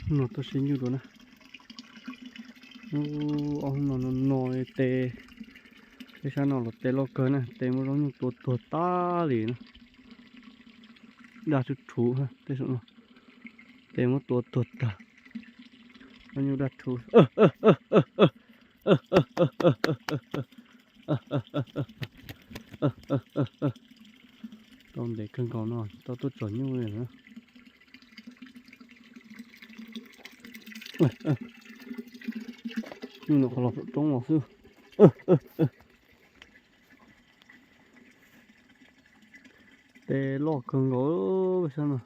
No tuaj saib nyuj dua na. Ub, ob hnub no no no tes, peb sab no los tes loj kawg na, tes muab zaub nyuj tua tuag tag li na. Daj tsuj rhuv tej saum no, tes muab tua tuag tag. Zaub nyuj daj rhuv. Tau ntev kawg nkaus no tsis tau tuaj tsom nyuj li na. Nyuj no qhov los saum roob los xwb. Tes loj kawg nkaus, saib no.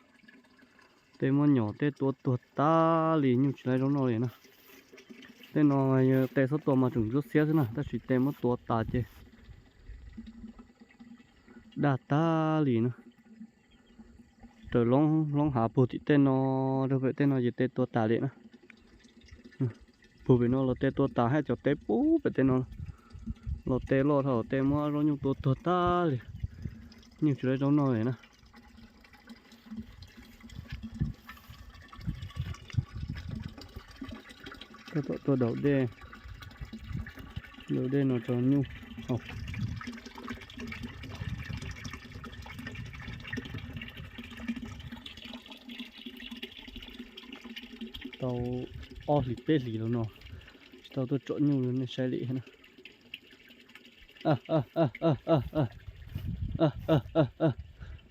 Tes muab nyom tej tua tuag tag li, nyuj tsis laib zaub noj li na. Tej no tes txhob tua mas tseem ntsuab xiab xwb na, tab sis tes muab tua tas ces daj tag li na. Raws loob hav puag tim tej no rau pem tej no ces tes tua tas li na. Puag pem no los tes tua tas, hab cov teb puag pem tej no los tes loj dhau, tes muab zaub nyuj tua tuag tag li, nyuj tsis laib zaub noj li na. Tab tom tuaj daus dej, daus dej no tso nyuj haus. Tau ob hlis peb hlis los no tsis tau tuaj tsom nyuj li, nej saib li na.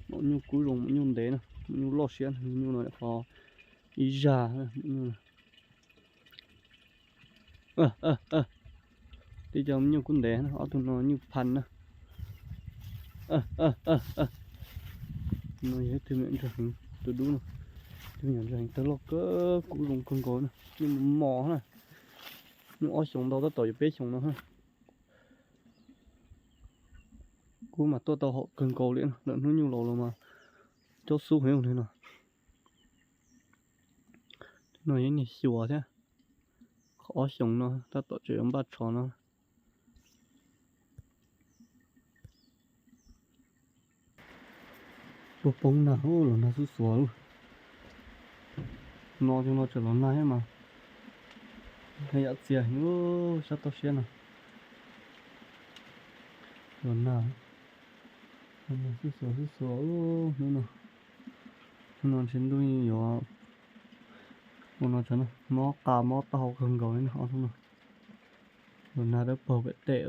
Maum nyuj kub zoo, maum nyuj ntev na, maum nyuj loj siab, nyuj no qhov ib zag. Tib co nyuj kub ntev, ob tug no nyuj phan na. No yog ib tug me nyuam ntsuag heev, tus dub no, tus me nyuam ntsuag heev, tawg loj kawg, kub zoo kawg nkaus na, nyuj mos mos na. Nyuj ob xyoos ntau, tab tom yuav peb xyoos no. Kub mas tuaj tau haum kawg nkaus li, lawm hnub nyuj laus los mas cob xub heev li no. No yog niag xyuas thiab, qhov ob xyoos no tab tom tseem yuav npaj tshov no. Puag poob nag, los nag xub xuas lawm. No zoo no tseem los nag thiab mas, yam txias heev sab toj siab no. Los nag, los nag xub xuas xub xuas hnub no. Hnub no ntshe ntuj yuav ua no, mob qa mob taub hau kawg nkaus li no. Los nag dawb paug pem tej.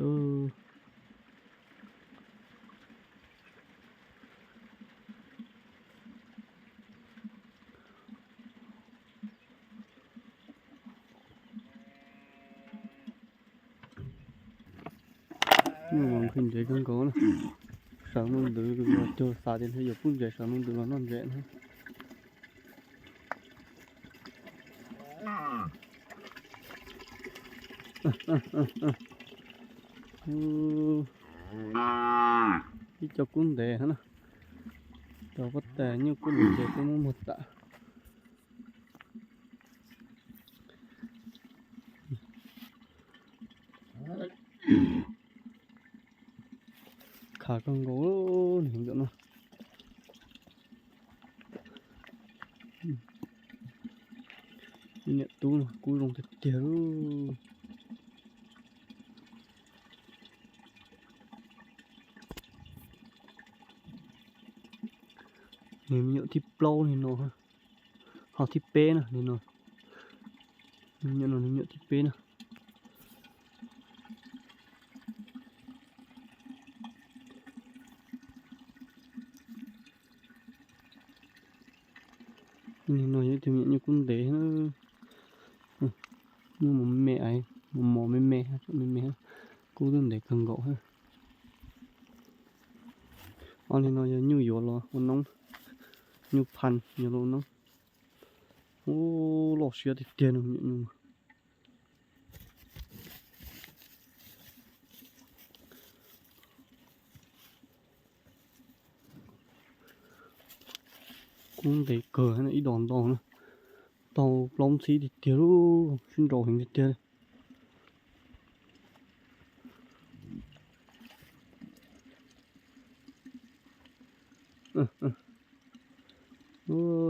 Nyuj mas nqhis ntsev kawg nkaus na. Sawv no ntws, cuag xav tias ntshe yuav pub ntsev, sawv no ntws los noj ntsev na. Ib co kub ntev na, cov pob tais nyuj kub ntev ces twb muab muag tas. Khav kawg nkaus, ntawm no. Niam tub no kub zoo tiag tiag li. Nws me nyuam thib plaub li no, ho thib peb na, li no. Me nyuam no me nyuam thib peb na. Li no yog ib tug me nyuam nyuj kub ntev, nyuj mos me me, mos mos me me, me me, kub twb ntev kawg nkaus. Ob li no yog nyuj yuav los ua noob, nyuj phan yuav los ua noob. Ub, loj siab tiag tiag no, me nyuam nyuj. Kub ntev kawg, ib dos ntau na, tau plaub ntxhib tiag tiag lauj, sib nraus heev tiag tiag.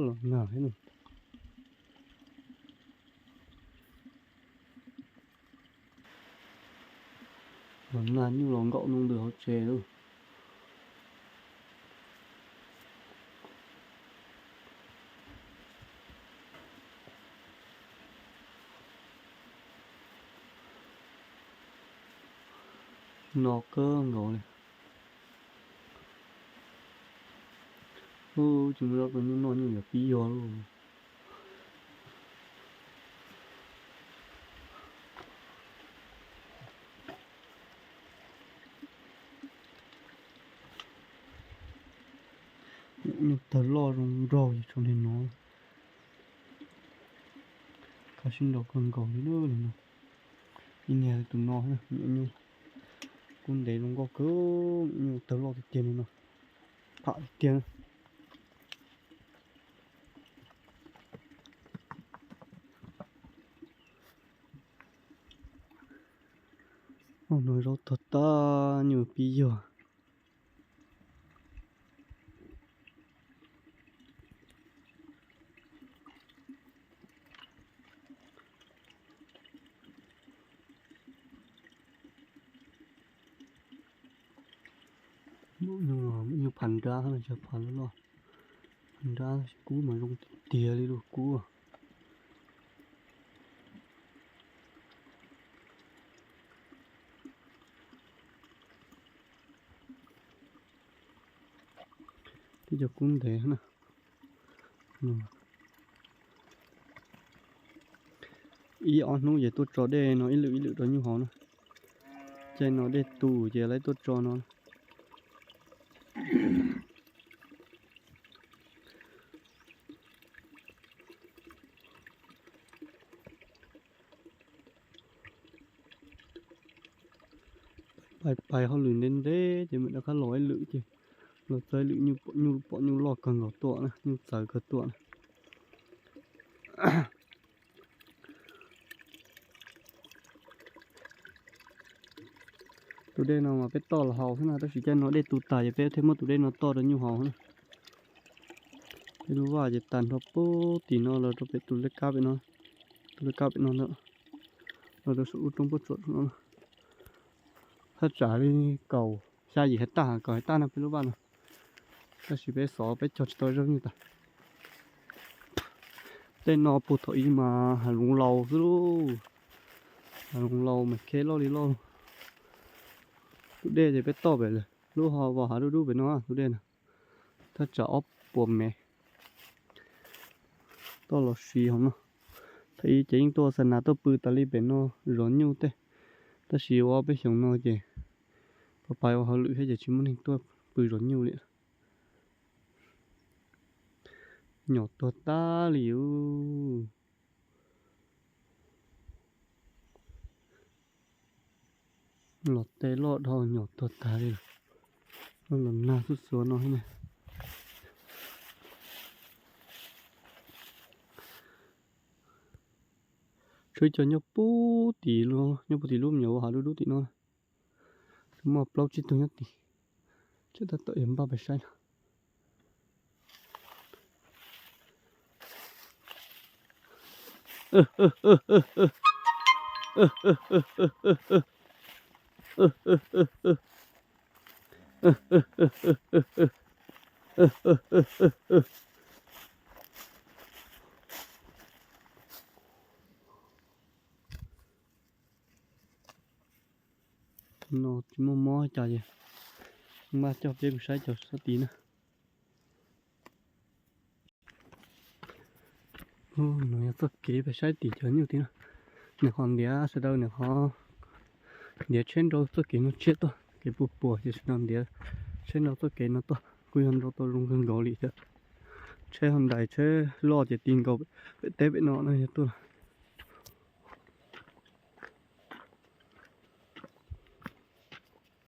Los nag thiab. Los nag nyuj los nkaum ntws hauv tsev lawm. No kawg nkaus li. Ub, tsis muaj zaub rau nyuj noj, nyuj yuav pib yuag lauj. Nyuj tawg loj zoo nraug es tsoo li no. Khav sib nraus kawg nkaus li li no. Ib niag li tus no, nyuj kub ntev zoo nkauj kawg, nyuj tawg loj tiag tiag li no. Pham tiag tiag. Ub, no zaub tag tag, nyuj pib yuag. Nyuj phav nrab, phav loj loj, phav nrab kub mas zoo tiag tiag li lub kub. Tib co kub ntev na. Ib ob hnub ces tuaj tso dej no ib lwm ib lwm rau nyuj haus na. Caij no dej tu ces lawv tuaj tso no. Pais pais hauj lwm ntev ntev ces mam rov qab los ib lwm ces los txog ib lwm nyuj pom nyuj loj kawg nkaus tuaj na, nyuj txawv kawg tuaj na. Tus dej no mas peb toj los haus xwb na, tab sis caij no dej tu tas ces peb thiaj muab tus dej no toj rau nyuj haus na. Peb lub vaj ces tas nrho pub tim no los rau pem tus laj kab pem no, tus laj kab pem no ntag, los rau saum lub roob pob tsuas no. Thaj tsam li kaum xya yim hais taj, kaum hais taj no peb lub vaj no, tab sis peb xov peb cog tsis tau zaub nyuj tas. Tej no puag thaum ub mas hav zoov laus xwb lauj, hav zoov laus mas kheb loj li loj. Tus dej ces peb toj pem lawm, lub ho vos hav dub dub pem no tus dej na, thaj tsam ob puas mev. Toj los siv hauv no. Thaum ub ces yeej tuaj xa nas tuaj pw tas li pem no zov nyuj tej, tab sis ua ob peb xyoos no ces pais pais ua hauj lwm thiab ces tsis muaj neeg tuaj pw zov nyuj li. Nyom tuag tag li ub. Los tej loj dhau nyom tuag tag li. Los nag xuj xuav no thiab ne. Tshuav ib co nyob puag tim, nyob puag tim lub me nyuam ua hav dub dub tim no. Muaj plaub tsib tug nyob tim, ces tab tom yuav npaj pais saib no. No tsis muaj mob cas ces maj coj peb mus saib cov sab tid na. No yog txoj kev peb saib tim cov nyuj tid na. Nws qhov ntiav sawv daws nws qhov ntiav tsheb nrau txoj kev no tshiab tuaj, kev puas puas ces sawv daws ntiav tsheb nrau txoj kev no tuaj kuj yog nrau tau zoo kawg nkaus li thiab. Tsheb Hyundai tsheb loj ces ti nkaus pem teb pem no no yog tuaj